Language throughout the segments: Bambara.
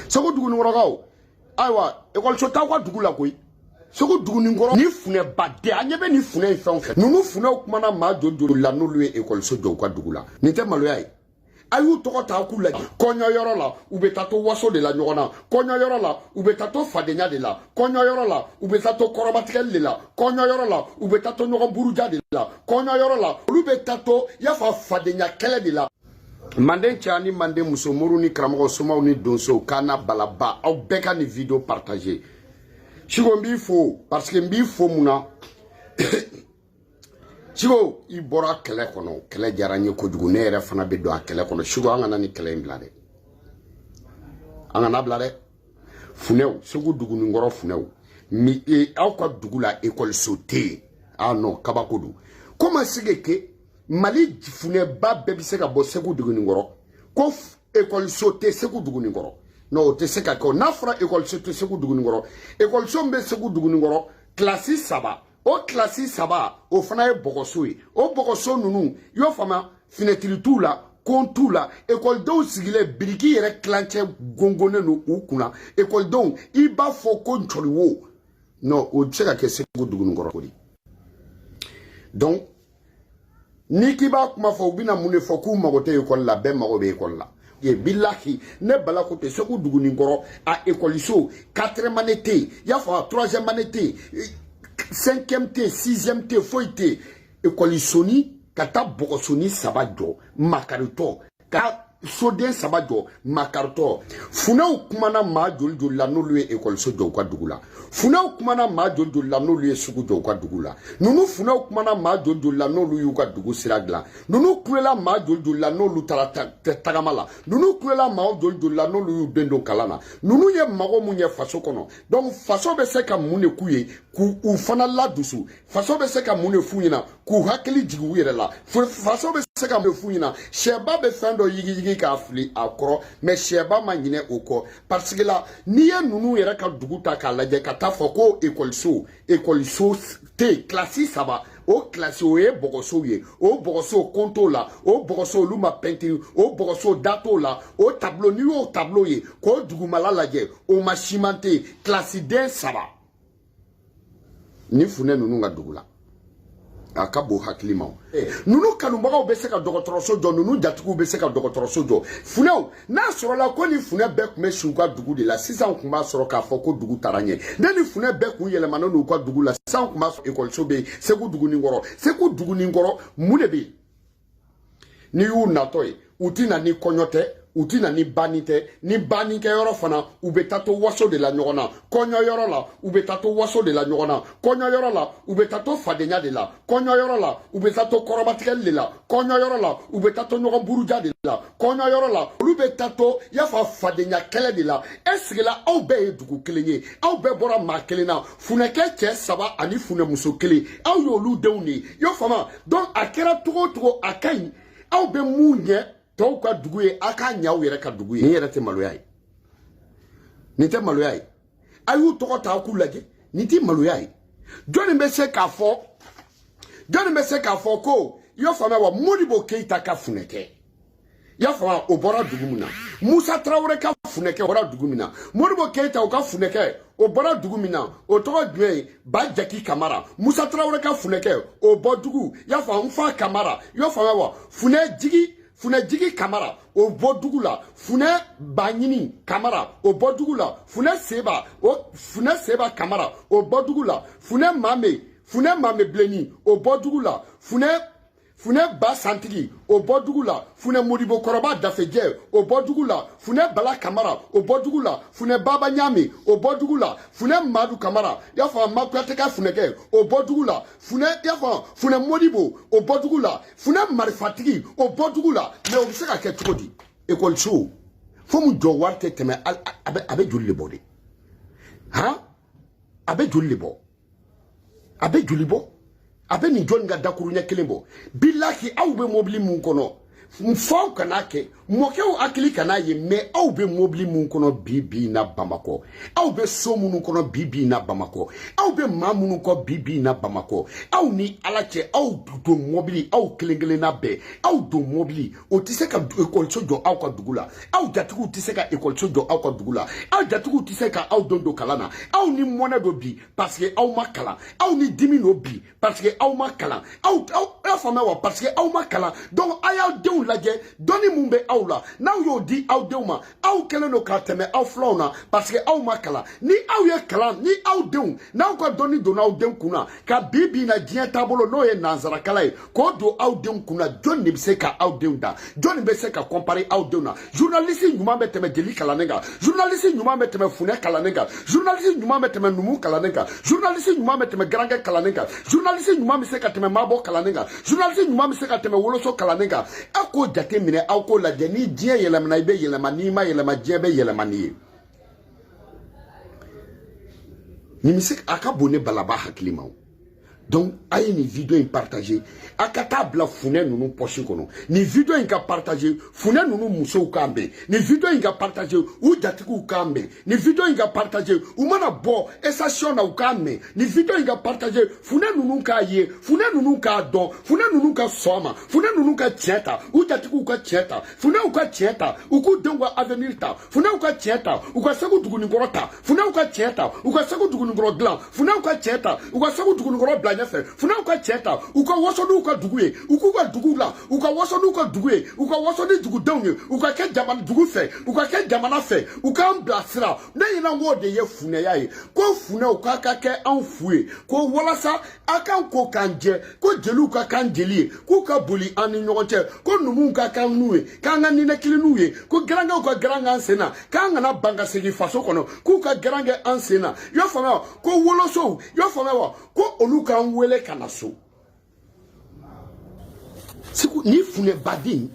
Segu Duguninkɔrɔkaw, ayiwa, ekɔliso t'aw ka dugu la koyi. Segu Duguninkɔrɔ ni funɛbaden, an ɲɛ bɛ nin funɛ in fɛn o fɛn, ninnu funɛw kumana maa joli joli la n'olu ye ekɔliso jɔ u ka dugu la? Nin tɛ maloya ye? A y'u tɔgɔ ta k'u lajɛ. Kɔɲɔyɔrɔ la, u bɛ taa to waso de la ɲɔgɔn na. Kɔɲɔyɔrɔ la, u bɛ taa to fadenya de la. Kɔɲɔyɔrɔ la, u bɛ taa to kɔrɔbatigɛli de la. Kɔɲɔyɔrɔ la, u bɛ taa to ɲɔgɔn buruja de la. Kɔɲɔyɔrɔ la, olu bɛ taa to yafa fadenya kɛlɛ de la. Manden cɛ ni manden muso, muru ni karamɔgɔ, somaw ni donsow, kana balaba, aw bɛɛ ka nin vidéo partager. Siko, n b'i fo, parce que n b'i fo mun na? Siko, i bɔra kɛlɛ kɔnɔ, kɛlɛ diyara n ye kojugu. Ne yɛrɛ fana bɛ don a kɛlɛ kɔnɔ. Siko, an kana ni kɛlɛ in bila dɛ, an kana bila dɛ. Funɛw, Segu Duguninkɔrɔ funɛw, mi e, aw ka dugu la ekɔliso tɛ yen. Ah non, kabako don. Comment se que Mali funɛba bɛɛ bɛ se ka bɔ Segu Duguninkɔrɔ ko ekɔliso tɛ Segu Duguninkɔrɔ? Non, o tɛ se ka kɛ. N'a fɔra ekɔliso tɛ Segu Duguninkɔrɔ, ekɔliso min bɛ Segu Duguninkɔrɔ, kilasi 3, o kilasi 3, o fana ye bɔgɔso ye. O bɔgɔso ninnu, i y'o faamuya, finɛtiri t'u la, kon t'u la. Ekɔlidenw sigilen, biriki yɛrɛ kilancɛ gongonnen don u kunna. Ekɔlidenw, i b'a fɔ ko ncɔriwo. Non, o tɛ se ka kɛ Segu Duguninkɔrɔ ko de. Donc n'i k'i b'a kuma fɔ, u bɛna mun de fɔ? K'u mago tɛ ekɔli la. Bɛɛ mago bɛ ekɔli la ye. Bilahi, ne bala ko tɛ. Segu Duguninkɔrɔ, a ekɔliso quatrième année tɛ yen, i y'a faamu, troisième année tɛ yen, cinquième tɛ yen, sixième tɛ yen, foyi tɛ yen. Ekɔlisoni ka taa bɔgɔsoni 3 jɔ makaritɔ, ka soden 3 jɔ makaritɔ. Funɛw kumana maa joli joli la n'olu ye ekɔliso jɔ u ka dugu la? Funɛw kumana maa joli joli la n'olu ye sugu jɔ u ka dugu la? Ninnu funɛw kumana maa joli joli la n'olu y'u ka dugu sira dilan? Ninnu kulela maa joli joli la n'olu taara tagama la? Ninnu kulela maa joli joli la n'olu y'u den don kalan na? Ninnu ye mago mun ɲɛ faso kɔnɔ? Donc faso bɛ se ka mun de k'u ye k'u fana ladusu? Faso bɛ se ka mun de f'u ɲɛna k'u hakili jigin u yɛrɛ la? Faso bɛ se ka mun de f'u ɲɛna? Sɛba bɛ fɛn dɔ yigiyigi k'a fili a kɔrɔ, mais sɛba ma ɲinɛ o kɔ, parce que la n'i ye ninnu yɛrɛ ka dugu ta k'a lajɛ, ka taa fɔ ko ekɔliso tɛ yen, kilasi 3, o kilasi o ye bɔgɔsow ye. O bɔgɔso, kon t'o la. O bɔgɔso, olu ma pɛntiri. O bɔgɔso, da t'o la. O tableau, n'i y'o tableau ye k'o dugumala lajɛ, o ma cimenté. Kilasiden 3 ni funɛ ninnu ka dugu la, a ka bon hakili ma. Ninnu kanubagaw bɛ se ka dɔgɔtɔrɔso jɔ, ninnu jatigiw bɛ se ka dɔgɔtɔrɔso jɔ. Funɛw, n'a sɔrɔla ko ni funɛ bɛɛ tun bɛ si u ka dugu de la sisan, tun b'a sɔrɔ k'a fɔ ko dugu taara ɲɛ. Ne ni funɛ bɛɛ kun yɛlɛmanen don u ka dugu la sisan, tun b'a sɔrɔ ekɔliso bɛ yen Segu Duguninkɔrɔ. Segu Duguninkɔrɔ, mun de bɛ yen? N'i y'u natɔ ye, u ti na ni kɔɲɔ tɛ, u ti na ni banni tɛ. Ni bannikɛyɔrɔ fana, u bɛ taa to waso de la ɲɔgɔn na. Kɔɲɔyɔrɔ la, u bɛ taa to waso de la ɲɔgɔn na. Kɔɲɔyɔrɔ la, u bɛ taa to fadenya de la. Kɔɲɔyɔrɔ la, u bɛ taa to kɔrɔbatigɛli de la. Kɔɲɔyɔrɔ la, u bɛ taa to ɲɔgɔn buruja de la. Kɔɲɔyɔrɔ la, olu bɛ taa to yafa fadenya kɛlɛ de la. E sigila, aw bɛɛ ye dugu kelen ye, aw bɛɛ bɔra maa kelen na, funɛkɛ cɛ 3 ani funɛmuso kelen, aw y'olu denw de ye, i y'o faamu. Donc a kɛra cogo o cogo, a ka ɲi. Aw bɛ mun ɲɛ tɔw ka dugu ye, a k'a ɲɛ aw yɛrɛ ka dugu ye. Nin yɛrɛ tɛ maloya ye? Nin tɛ maloya ye? A y'u tɔgɔ ta k'u lajɛ, nin tɛ maloya ye? Jɔnni bɛ se k'a fɔ? Jɔnni bɛ se k'a fɔ ko, i y'a faamuya wa, Modibo Keyita ka funɛkɛ, i y'a faamuya, o bɔra dugu min na? Musa Tarawele ka funɛkɛ bɔra dugu min na, Modibo Keyita, o ka funɛkɛ, o bɔra dugu min na, o tɔgɔ jumɛn ye? Ba Jaki Kamara. Musa Tarawele ka funɛkɛ, o bɔ dugu, i y'a faamu, n fa Kamara, i y'a faamuya wa, funɛ jigi, funɛjigi Kamara, o bɔ dugu la. Funɛ Baɲini Kamara, o bɔ dugu la. Funɛ Seba, o funɛ Seba Kamara, o bɔ dugu la. Funɛ Mame, funɛ Mame Bilenni, o bɔ dugu la. Funɛ Ba Santigi, o bɔ dugu la. Funɛ Modibo Kɔrɔba Dafejɛ, o bɔ dugu la. Funɛ Bala Kamara, o bɔ dugu la. Funɛ Baba Ɲami, o bɔ dugu la. Funɛ Madu Kamara, i y'a faamu, Makuyate ka funɛkɛ, o bɔ dugu la. Funɛ, i y'a faamu, funɛ Modibo, o bɔ dugu la. Funɛ Marifatigi, o bɔ dugu la. Mais o bɛ se ka kɛ cogo di? Ekɔliso fo mun jɔ wari tɛ tɛmɛ, a bɛ joli de bɔ de? Han, a bɛ joli de bɔ? A bɛ joli bɔ? A bɛ nin jɔnni ka dakuru ɲɛ kelen bɔ? Bilahi, aw bɛ mobili mun kɔnɔ, f'aw kana kɛ. Mɔkɛw hakili kana ye, mais aw bɛ mobili mun kɔnɔ bi bi in na Bamakɔ, aw bɛ so minnu kɔnɔ bi bi in na Bamakɔ, aw bɛ maa minnu kɔ bi bi in na Bamakɔ, aw ni Ala cɛ, aw don mobili, aw kelen kelenna bɛɛ, aw don mobili, o tɛ se ka ekɔliso jɔ aw ka dugu la, aw jatigiw tɛ se ka ekɔliso jɔ aw ka dugu la, aw jatigiw tɛ se ka aw don kalan na. Aw ni mɔnɛ don bi parce que aw ma kalan, aw ni dimi don bi parce que aw ma kalan, aw aw faamuya wa, parce que aw ma kalan. Donc a y'aw denw lajɛ, dɔnni mun bɛ aw la, n'aw y'o di aw denw ma, aw kɛlen don ka tɛmɛ aw filanw na parce que aw ma kalan. Ni aw ye kalan, ni aw denw, n'aw ka dɔnni donna aw den kun na, ka bi bi na diɲɛ taabolo n'o ye nanzarakala ye, k'o don aw denw kun na, jɔn de bɛ se ka aw denw da? Jɔn de bɛ se ka comparer aw denw na? Journaliste ɲuman bɛ tɛmɛ jeli kalannen kan, journaliste ɲuman bɛ tɛmɛ funɛ kalannen kan, journaliste ɲuman bɛ tɛmɛ numu kalannen kan, journaliste ɲuman bɛ tɛmɛ garankɛ kalannen kan, journaliste ɲuman bɛ se ka tɛmɛ mabɔ kalannen kan, journaliste ɲuman bɛ se ka tɛmɛ woloso kalannen kan. Aw k'o jate minɛ, aw k'o lajɛ. Ni diɲɛ yɛlɛmana, i bɛ yɛlɛma, n'i ma yɛlɛma, diɲɛ bɛ yɛlɛma n'i ye. Nin bɛ se a ka bon ne balaba hakili ma o. Donc a ye nin vidéo in partager, a ka taa bila funɛ ninnu poche kɔnɔ. Nin vidéo in ka partager, funɛ ninnu musow k'an bɛn. Nin vidéo in ka partager, u jatigiw k'an bɛn. Nin vidéo in ka partager, u mana bɔ station na, u k'a mɛn. Nin vidéo in ka partager, funɛ ninnu k'a ye, funɛ ninnu k'a dɔn, funɛ ninnu ka sɔn a ma, funɛ ninnu ka tiɲɛ ta, u jatigiw ka tiɲɛ ta, funɛw ka tiɲɛ ta, u k'u denw ka avenir ta, funɛw ka tiɲɛ ta, u ka Segu dugunikɔrɔ ta, funɛw ka tiɲɛ ta, u ka Segu dugunikɔrɔ dilan, funɛw ka tiɲɛ ta, u ka Segu dugunikɔrɔ bila ɲɛfɛ, funɛw ka tiɲɛ ta, u ka waso n'u ka dugu ye, u k'u ka dugu la, u ka waso n'u ka dugu ye, u ka waso ni dugudenw ye, u ka kɛ jamana dugu fɛ, u ka kɛ jamana fɛ, u k'an bilasira. Ne ɲinɛ k'o de ye funɛya ye, ko funɛw k'a ka kɛ anw fu ye, ko walasa a k'an ko k'an jɛ, ko jeliw ka k'an jeli ye, k'u ka boli an ni ɲɔgɔn cɛ, ko numuw ka k'an n'u ye, k'an ka ninakili n'u ye, ko garankɛw ka garan k'an sen na, k'an kana ban ka segin faso kɔnɔ, k'u ka garan kɛ an sen na. I y'a faamuya? Ko wolosow, i y'a faamuya wa, ko olu k'an wele ka na so. Segu ni funɛbaden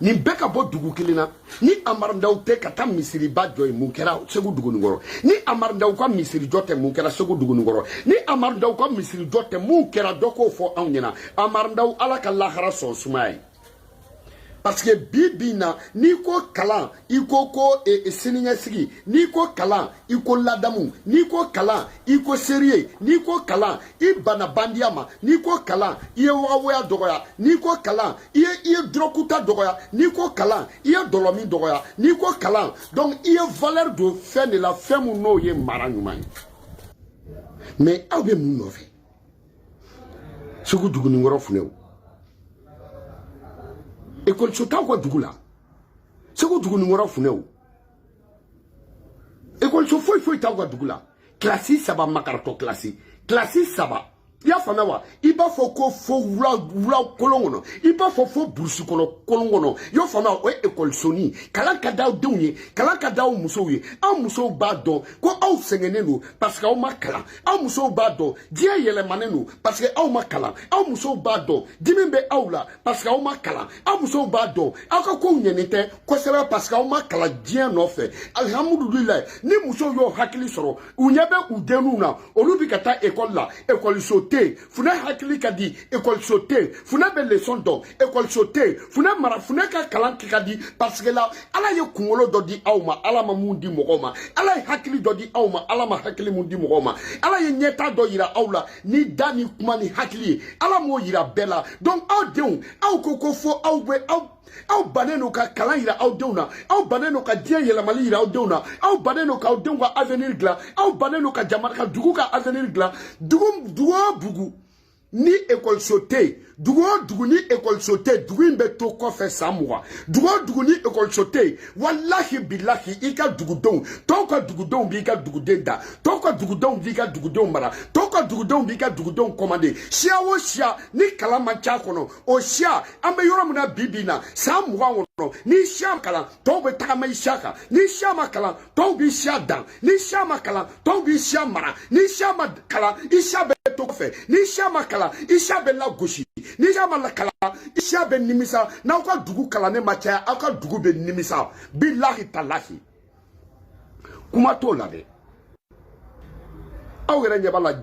nin bɛɛ ka bɔ dugu kelen na, ni Amarindaw tɛ ka taa misiriba jɔ yen, mun kɛra Segu dugunikɔrɔ? Ni Amarindaw ka misiri jɔ tɛ, mun kɛra Segu dugunikɔrɔ? Ni Amarindaw ka misiri jɔ tɛ, mun kɛra? Dɔ k'o fɔ anw ɲɛna. Amarindaw, Ala ka lahara sɔn sumaya ye. Parce que bi bi na, n'i ko kalan, i ko ko siniɲɛsigi, n'i ko kalan, i ko ladamu, n'i ko kalan, i ko sérieux, n'i ko kalan, i banna bandiya ma, n'i ko kalan, i ye wagawoya dɔgɔya, n'i ko kalan, i ye dɔrɔguta dɔgɔya, n'i ko kalan, i ye dɔlɔmin dɔgɔya, n'i ko kalan, donc i ye valeur don fɛn de la, fɛn mun n'o ye mara ɲuman ye. Mais aw bɛ mun nɔfɛ Segu dugunikɔrɔ funɛw? Ekɔliso t'aw ka dugu la. Segu dugunikɔrɔ funɛw, ekɔliso foyi foyi t'aw ka dugu la. Kilasi 3 makaratɔ kilasi 3, i y'a faamuya wa? I b'a fɔ ko fo wula kolon kɔnɔ, i b'a fɔ fo burusi kɔnɔ kolon kɔnɔ, i y'a faamuya? O ye ekɔlisonin. Kalan ka d'aw denw ye, kalan ka d'aw musow ye. Aw musow b'a dɔn ko aw sɛgɛnnen don parce que aw ma kalan. Aw musow b'a dɔn diɲɛ yɛlɛmanen don parce que aw ma kalan. Aw musow b'a dɔn dimi bɛ aw la parce que aw ma kalan. Aw musow b'a dɔn aw ka kow ɲɛnen tɛ kosɛbɛ parce que aw ma kalan diɲɛ nɔfɛ. Alihamudulilayi, ni musow y'o hakili sɔrɔ, u ɲɛ bɛ u denninw na, olu bɛ ka taa ekɔli la, ekɔliso tɛ yen. Funɛ hakili ka di, ekɔliso tɛ yen. Funɛ bɛ leçon dɔn, ekɔliso tɛ yen. Funɛ mara, funɛ ka kalan kɛ ka di parce que la Ala ye kunkolo dɔ di aw ma, Ala ma mun di mɔgɔw ma. Ala ye hakili dɔ di aw ma, Ala ma hakili mun di mɔgɔw ma. Ala ye ɲɛta dɔ yira aw la ni da ni kuma ni hakili ye, Ala m'o yira bɛɛ la. Donc aw denw, aw ko ko fo aw bɛ aw bannen don ka kalan yira aw denw na, aw bannen don ka diɲɛ yɛlɛmali yira aw denw na, aw bannen don k'aw denw ka avenir dilan, aw bannen don ka jamana ka dugu ka avenir dilan. Dugu o dugu ni ekɔliso tɛ yen, dugu o dugu ni ekɔliso tɛ yen, dugu in bɛ to kɔfɛ san 20. Dugu o dugu ni ekɔliso tɛ yen, walahi bilahi, i ka dugudenw, tɔw ka dugudenw b'i ka duguden da, tɔw ka dugudenw b'i ka dugudenw mara, tɔw ka dugudenw b'i ka dugudenw kɔmande. Siya o siya ni kalan man ca kɔnɔ, o siya an bɛ yɔrɔ min na bi bi in na, san 20 kɔnɔ, ni siya kalan, tɔw bɛ tagama i siya kan. Ni siya ma kalan, tɔw b'i siya dan. Ni siya ma kalan, tɔw b'i siya mara. Ni siya ma kalan, i siya bɛ to kɔfɛ. Ni siya ma kalan, i siya bɛ lagosi. Ni siya ma kalan, i siya bɛ nimisa. N'aw ka dugu kalannen ma caya, aw ka dugu bɛ nimisa. Bilahi talahi, kuma t'o la dɛ. Aw yɛrɛ ɲɛ b'a la,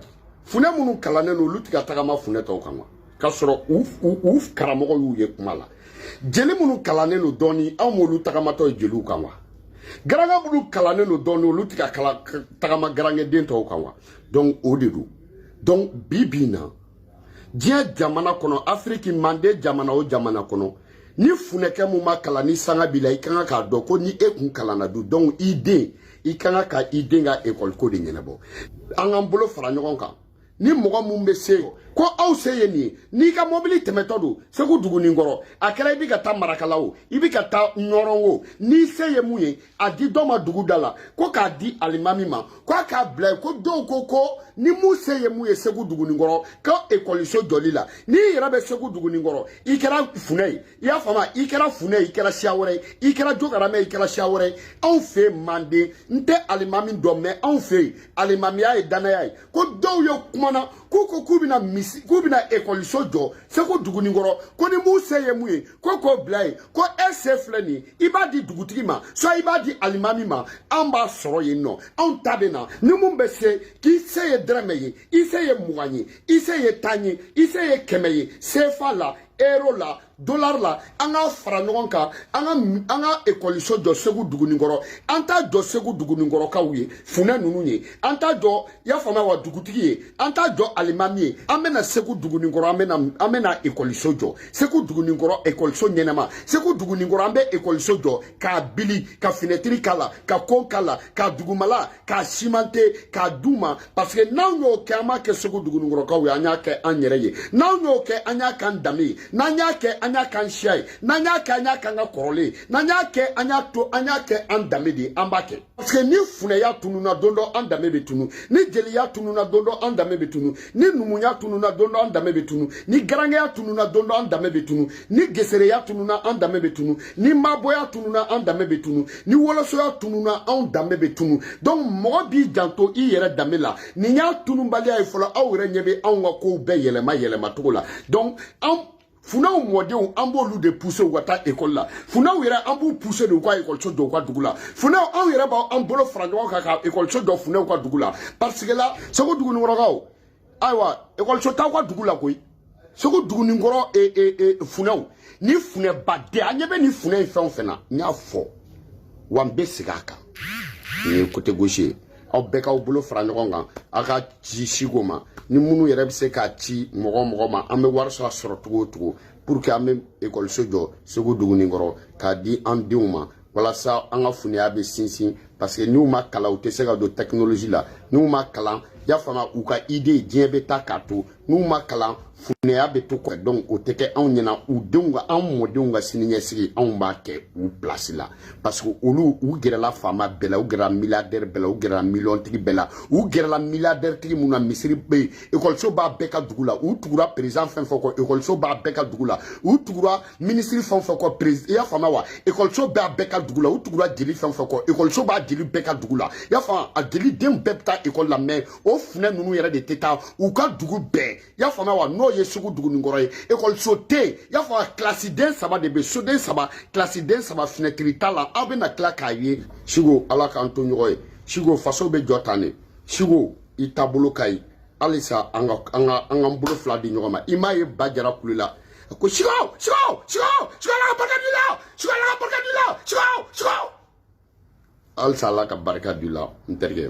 funɛ minnu kalannen don, olu tɛ ka tagama funɛ tɔw kan wa, k'a sɔrɔ u karamɔgɔ y'u ye kuma la. Jeli minnu kalannen don dɔɔni, anw m'olu tagamatɔ ye jeliw kan wa? Garanka minnu kalannen don dɔɔni, olu tɛ ka tagama garankɛden tɔw kan wa? Donc o de don. Donc bi bi in na, diɲɛ jamana kɔnɔ, Afiriki manden jamana o jamana kɔnɔ, ni funɛkɛ mun ma kalan, ni sanga b'i la, i ka kan k'a dɔn ko ni e kun kalanna dun, donc i den, i ka kan ka i den ka ekɔli ko de ɲɛnabɔ. An k'an bolo fara ɲɔgɔn kan. Ni mɔgɔ mun bɛ se ko aw se ye nin ye, n'i ka mobili tɛmɛtɔ don Segu Duguninkɔrɔ, a kɛra i bɛ ka taa Marakala o, i bɛ ka taa Ɲɔrɔn o, n'i se ye mun ye, a di dɔ ma dugu da la, ko k'a di alimami ma, ko a k'a bila yen. Ko dɔw ko ko ni mun se ye mun ye Segu Duguninkɔrɔ, ko ekɔliso jɔli la, n'i yɛrɛ bɛ Segu Duguninkɔrɔ, i kɛra funɛ ye, i y'a faamu, i kɛra funɛ ye, i kɛra siya wɛrɛ ye, i kɛra jokaramɛ ye, i kɛra siya wɛrɛ ye, anw fɛ yen manden, n tɛ alimami dɔn, mɛ anw fɛ yen alimamiya ye danaya ye. Ko dɔw ye kumana k'u ko k'u bɛna misi, k'u bɛna ekɔliso jɔ Segu Duguninkɔrɔ, ko ni mun se ye mun ye, ko k'o bila yen, ko e se filɛ nin ye, i b'a di dugutigi ma, soit i b'a di alimami ma, an b'a sɔrɔ yen nɔ, anw ta bɛ na. Ni mun bɛ se k'i se ye dɛrɛmɛ ye, i se ye 20 ye, i se ye 10 ye, i se ye 100 ye, sefa la, euro la, dollar la, an ka fara ɲɔgɔn kan, an ka ekɔliso jɔ Segu Duguninkɔrɔ. An t'a jɔ Segu Duguninkɔrɔkaw ye, funɛ ninnu ye, an t'a jɔ, i y'a faamuya wa, dugutigi ye, an t'a jɔ alimami ye. An bɛna Segu Duguninkɔrɔ, an bɛna ekɔliso jɔ Segu Duguninkɔrɔ, ekɔliso ɲɛnama Segu Duguninkɔrɔ. An bɛ ekɔliso jɔ k'a bili, ka finɛtiri k'a la, ka kon k'a la, k'a dugumala k'a simante, k'a d'u ma, parce que n'anw y'o kɛ, an b'a kɛ Segu Duguninkɔrɔkaw ye, an y'a kɛ an yɛrɛ ye. N'anw y'o kɛ, an y'a k'an danbe ye. N'an y'a kɛ, an y'a k'an siya ye. N'an y'a kɛ, an y'a k'an ka kɔrɔlen ye. N'an y'a kɛ, an y'a to, an y'a kɛ an danbe de ye. An b'a kɛ parce que ni funɛya tununa don dɔ, an danbe bɛ tunu. Ni jeliya tununa don dɔ, an danbe bɛ tunu. Ni numuya tununa don dɔ, an danbe bɛ tunu. Ni garankɛya tununa don dɔ, an danbe bɛ tunu. Ni gesereya tununa, an danbe bɛ tunu. Ni mabɔya tununa, an danbe bɛ tunu. Ni wolosoya tununa, anw danbe bɛ tunu. Donc mɔgɔ b'i janto i yɛrɛ danbe la. Nin y'a tunubaliya ye fɔlɔ. Aw yɛrɛ ɲɛ bɛ anw ka kow bɛɛ yɛlɛma yɛlɛma cogo la. Donc an funɛw mɔdenw, an b'olu de pousser u ka taa ekɔli la. Funɛw yɛrɛ, an b'u pousser de u ka ekɔliso jɔ u ka dugu la. Funɛw, anw yɛrɛ b'an bolo fara ɲɔgɔn kan ka ekɔliso jɔ funɛw ka dugu la, parce que la Segu Duguninkɔrɔkaw, ayiwa, ekɔliso t'aw ka dugu la koyi. Segu Duguninkɔrɔ funɛw ni funɛbaden, an ɲɛ bɛ nin funɛ in fɛn o fɛn na, n y'a fɔ wa, n bɛ segin a kan. Nin ye côté gauche ye. Aw bɛɛ k'aw bolo fara ɲɔgɔn kan, aw ka ci siko ma. Ni minnu yɛrɛ bɛ se k'a ci mɔgɔ mɔgɔ ma, an bɛ wari sɔrɔ cogo o cogo pour que an bɛ ekɔliso jɔ Segu Duguninkɔrɔ k'a di an denw ma, walasa an ka funɛya bɛ sinsin, parce que n'u ma kalan, u tɛ se ka don technologie la. N'u ma kalan, i y'a faamu, u ka idée diɲɛ bɛ taa k'a to. N'u ma kalan, funɛya bɛ to kɔfɛ. Donc o tɛ kɛ anw ɲɛna. U denw ka, an mɔdenw ka siniɲɛsigi, anw b'a kɛ u place la, parce que olu, u gɛrɛla faama bɛɛ la, u gɛrɛla milliardaire bɛɛ la, u gɛrɛla miliyɔntigi bɛɛ la. U gɛrɛla milliardaire tigi mun na, misiri bɛ yen, ekɔliso b'a bɛɛ ka dugu la. U tugura président fɛn fɛn kɔ, ekɔliso b'a bɛɛ ka dugu la. U tugura ministre fɛn fɛn kɔ, président, i y'a faamuya wa, ekɔliso b'a bɛɛ ka dugu la. U tugura jeli fɛn fɛn kɔ, ekɔliso b'a jeli bɛɛ ka dugu la. I y'a faamu, a jeliden bɛɛ bɛ taa ekɔli la, mais o funɛ ninnu yɛrɛ de tɛ taa u ka dugu bɛɛ. I y'a faamuya wa, n'o ye Segu Duguninkɔrɔ ye, ekɔliso tɛ yen. I y'a faamu, kilasiden 3 de bɛ, soden 3, kilasiden 3, finɛtiri t'a la. Aw bɛna tila k'a ye. Siko, Ala k'an to ɲɔgɔn ye. Siko, faso bɛ jɔ tan de. Siko, i taabolo ka ɲi halisa. An ka an ka an k'an bolo fila di ɲɔgɔn ma. I m'a ye, ba jara kule la ko Siko, Siko, Siko, Siko, Ala ka barika di la. Siko, Ala ka barika di la. Siko, Siko, halisa Ala ka barika di la, n terikɛ.